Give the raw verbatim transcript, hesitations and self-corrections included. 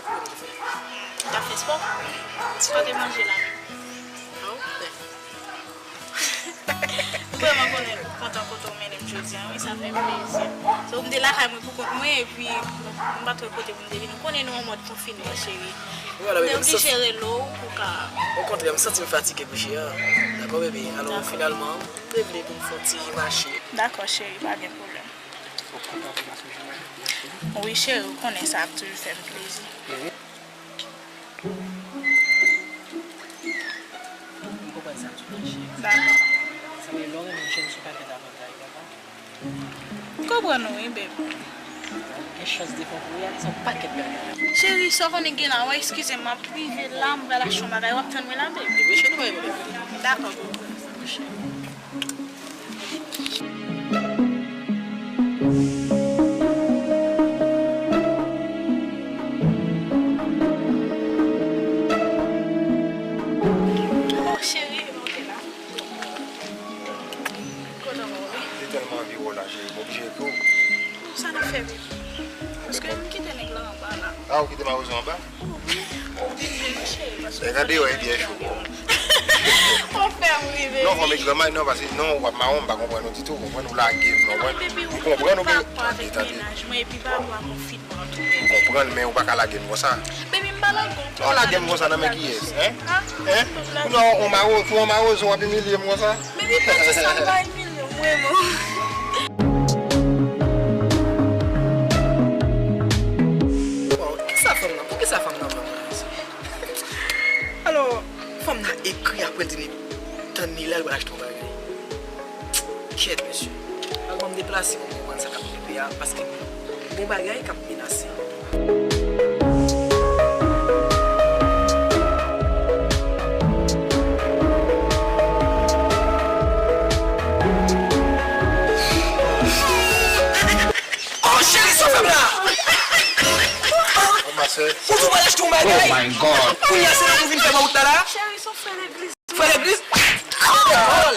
Ou t ap fè spò? Ti pa te manje la menm. Ou vrèman konnen kontan kote w mennen m jodi a, wi, sa fè m plezi. So, m te lakay mwen pou kont mwen, epi m pa t wè kote pou m te vin. Ou konnen nou an mòd konfinman, cheri. M te oblije rele w pou ka. Okontrè, m santi m fatige kouche a. Dakò, bebe? Alò, finalman, m te vle pou m fè yon ti mache. Dakò, cheri, pa gen pwoblèm. Wi, cheri, ou konnen sa ap toujou fè m plezi. M konprann sa tout, cheri. Dakò. Sa vle lè w renmen yon jèn, se yon pakèt avantay, dakò? M konprann ou, wi, babe. Gen chans defwa pou w reyalize yon pakèt bagay. Cheri, sa w konnen gen la, w eskize m, m ap rive la, m pral achte yon bagay, w ap tann mwen la, babe. Wi, cheri, nou pa gen pwoblèm. Dakò, babe. Oh, cheri, monte la. Kontan wè w, wi. Li tèlman anvi wè w la, cheri, m oblije ekri w. Sa n ap fè, baby? Paske m kite nèg la anba la. A, ou kite mawozo anba? Wi. Nèg an deyò e byen cho bò. Ou fè m rive. Non, fò m ekri anba, non, paske non, w ap mawon, m pa konprann ou ditou, ou konprann, ou lage m, non, ou konprann, ou pa gen, tande, tande. Mwen epi pa bwa konfitman tou. M konprann, men ou pa ka lage m konsa. Baby, m pa lage w. Ou lage m konsa nan men kiyès, en? Hein? Ou nan yon mawozo, ou an mawozo, w ap imilye m konsa? Baby, pa di sa, m pa imilye w, vrèman. Bon, kisa fanm nan? Poukisa fanm nan pran mwen konsa? Alò, fanm nan ekri apre l di li tann li la, l pral achte yon bagay. Kèt, mesye. Al ban m deplase pou m konprann sa k ap rive a, paske gon bagay k ap menase. Oh, cheri, sa w fè m la? Ou di w pral achte yon bagay? Oh my God. Kounye a, se la pou w vin fè nan wout la, la? Cheri, se yon frè legliz. Frè legliz? Kòl!